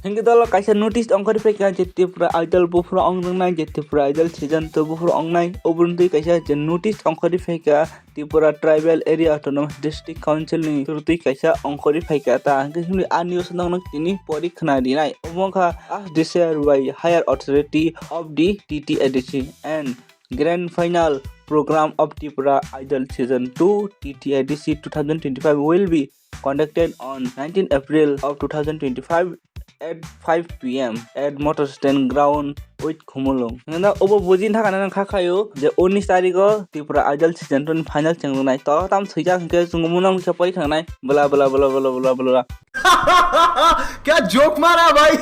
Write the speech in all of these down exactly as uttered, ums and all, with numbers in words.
Hinkhe dolo kaisa notice ongkhorwi phaikha je Tripura Idol buphuru ongjaknai, je Tripura Idol season two buphuru ongnai, oboni twi kaisa je notice ongkhorwi phaikha Tripura Tribal Area Autonomous District Council ni through twi kaisa ongkhorwi phaikha ta, hinkhe himni a news nokno tini pori khna rinai. Omo wngkha as declared by higher authority of the T T A D C and grand final program of Tripura Idol season two, T T A D C two thousand twenty-five will be conducted on nineteen April of two thousand twenty-five at five P M at Motor Stand Ground with Khumulwng. Nang obo buji thaka nang kha khayo je unis tarikh o Tripura Idol season two ni final chengjaknai. To tam swijak hinkhe chwng bo nang khe pori khanai. Bla bla bla bla bla bla. क्या जोक मारा भाई।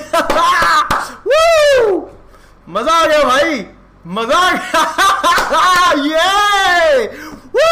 Woo! मजा आ गया भाई, मजा आ गया। ये! Woo!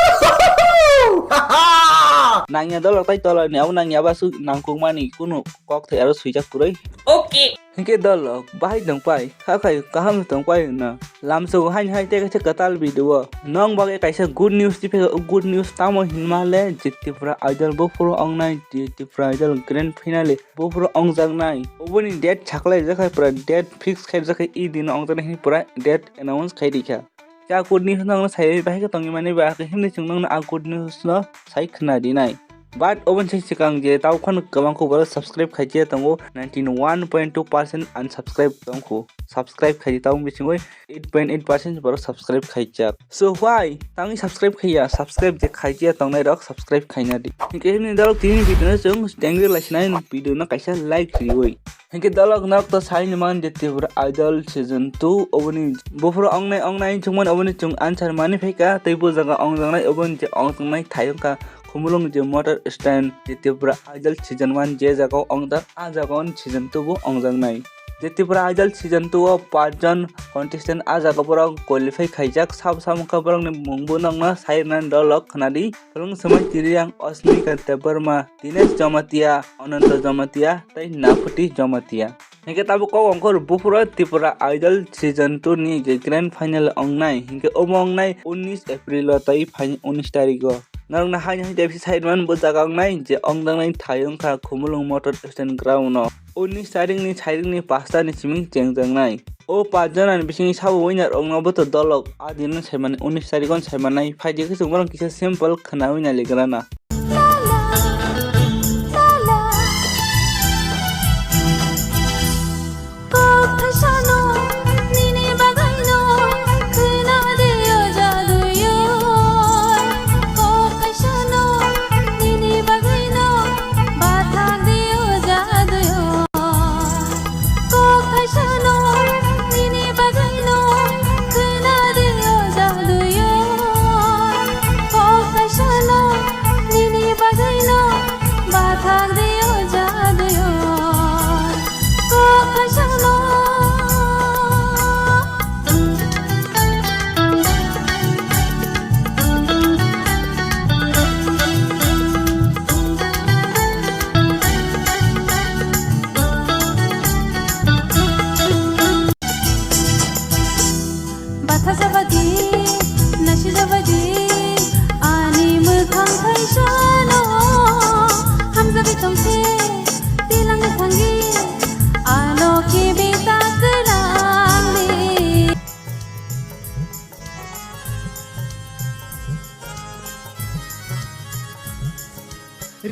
Nangya dolok tai tolani abo nangya ba su nangkukmani kunu kok thai aro swijak kwrwi. Okay. Hinkhe dolok bahai tongpai, kha khai kaham tongpai hwnna. Lamsogo haini hai tei kaisa kwtal video o nong bagwi kaisa good news tiphai o, good news tamo hinma le je Tripura Idol buphuru ongnai, je Tripura Idol grand finale buphuru ongjaknai. Oboni date saklai jakha pura date fix khai jakha i dino ongjaknai hinwi pura date announce khai rikha. Khe a good news no ang sai bahai khe tongwi mani ba, khe himni chwng nokno a good news no sai khna rinai. But oboni sai swkang je tao khano kwbang khe borok subscribe khai khe tongo, ninety one point two percent unsubscribe tongkho. Subscribe khai tao bisingoi eight point eight percent borok subscribe khai jak. So why tangwi subscribe khaiya? Subscribe je khai khe tongnai rok subscribe khaina di. Hinkhe himni dalok tini video no chwng tengri laisinai video no kaisa like riwi. Hinkhe dalok nok to saini man je Tripura Idol season two oboni buphuru ongnai ongnai chwngmani oboni chwng answer mani phaikha tei bo jaga ongjaknai oboni je ongjaknai thai wngkha Khumulwng je motor stand je Tripura Idol season one je jaga o ongjak a jaga o season two bo ongjaknai. Je Tripura Idol season two o pach jon contestant a jaga borok qualify khaijak sabo sabo wngkha borokni mung bo nokno sai rwnani dalok khwnadi. Phwrwng Swmai Tiriang, Asmika Debbarma, Dinesh Jamatia, Ananta Jamatia tei Naphuti Jamatia. Hinkhe tabuk kok ongkhor buphuru Tripura Idol season two ni je grand final ongnai, hinkhe omo ongnai unis April o tei phaini unis tarik o. Norokno haini hai tei sai rwmani bo jaga ongnai je ongjaknai thai wngkha Khumulwng Motor Stand Ground o. Unis tarik ni sairik ni pasta ni simi chengjaknai. O pach jona ni bisingni sabo winner ongno bo to dolok a din no saimani unis tarik o saimannai phaidi khe chwng borok kisa simple khwnawi naligrana. Kok thaisano nini bagwino khwnadi o jaduyo. Kok thaisano nini bagwino bathakdi o jaduyo. Kok thaisano. Batha jabadi, nasi jabadi, ani mwkhang thaisano hamjagwi tongkhe, tilang thangwi, ano kibi ta kwlangdi.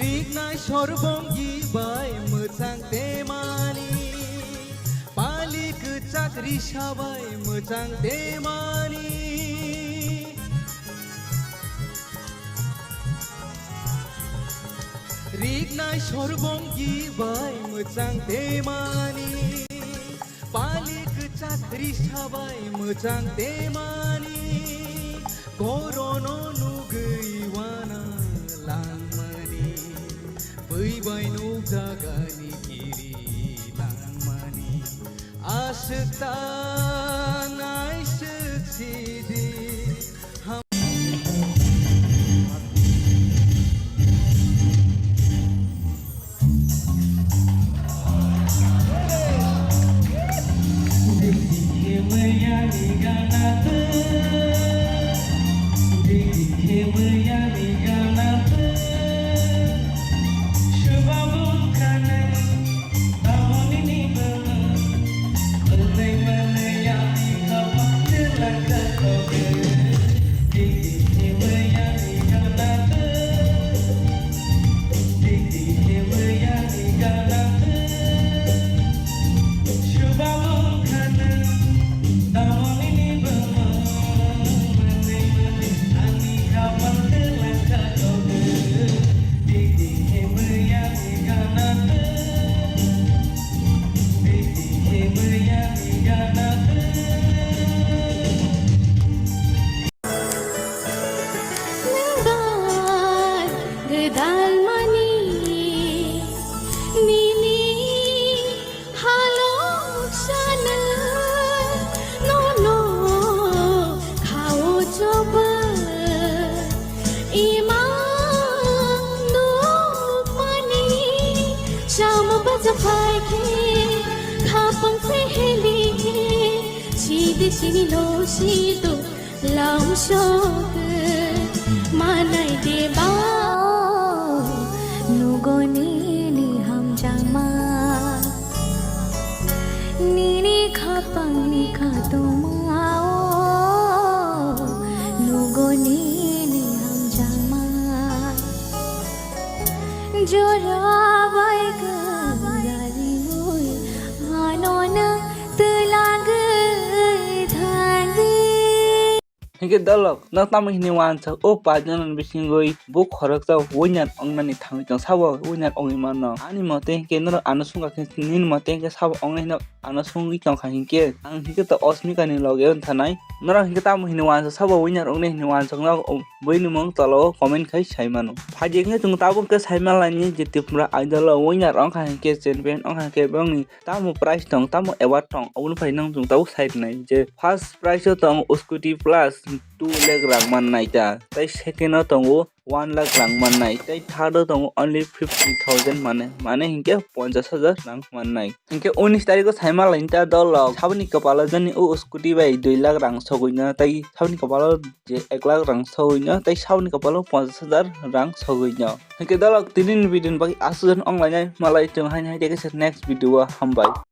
Riknai sorbongi bai mwchang temani, pali kwchak risa bai mwchang temani. Riknai sorbongi bai mwchang temani. Pali kwchak risa bai mwchang temani, korono nugwi wana langmani, bwi bai nukjagani kiri langmani, aswk ta naiswk sidi. Phai khe khapang se heli khe sidi sini lo sidu lam sok manai de ba. Nugo nini hamjangma, nini khapang ni khatuma o, nugo nini hamjangma. Jora bai gari ui, ano nang twlagwi thangdi. Hinkhe dolok, no tamo hini wansa, o pajana bisingwi bo khoroksa winner ongnani thangwi tong sabo winner ongwi mano. Ani mote hinkhe norok ano sungkha khe nini mote hinkhe sabo ongnai hino ano sungwi tongkha hinkhe. Ang hinkhe to Osmika ni loge wng thanai. Norok hinkhe tamo hini wansa sabo winner ongnai hini wansa no buini mung tola o comment khai sai mano. Phaidi hinkhe chwng tabuk khe sai manlaini je Tripura Idol o winner wngkha hinkhe champion wngkha hinkhe bongni tamo prize tong, tamo award tong, oboni phai nang chwng tabuk sai rwnai je first prize o tong scooty plus two lakh rang mannai ta, tei second o tongo one lakh rang mannai, tei third o tongo only fifty thousand mane, mane hinkhe ponchash hajar rang mannai. Hinkhe unis tarikh o sai manlaini ta dolok saboni kopalo jani o scooty bai dui lakh rang sogwino, tei saboni kopalo je ek lakh rang sogwino, tei saboni kopalo ponchash hajar rang sogwino. Hinkhe dolok tini ni video ni bagwi aswk jan onglainai, malai chwng haino hai tei kaisa next video o hambai.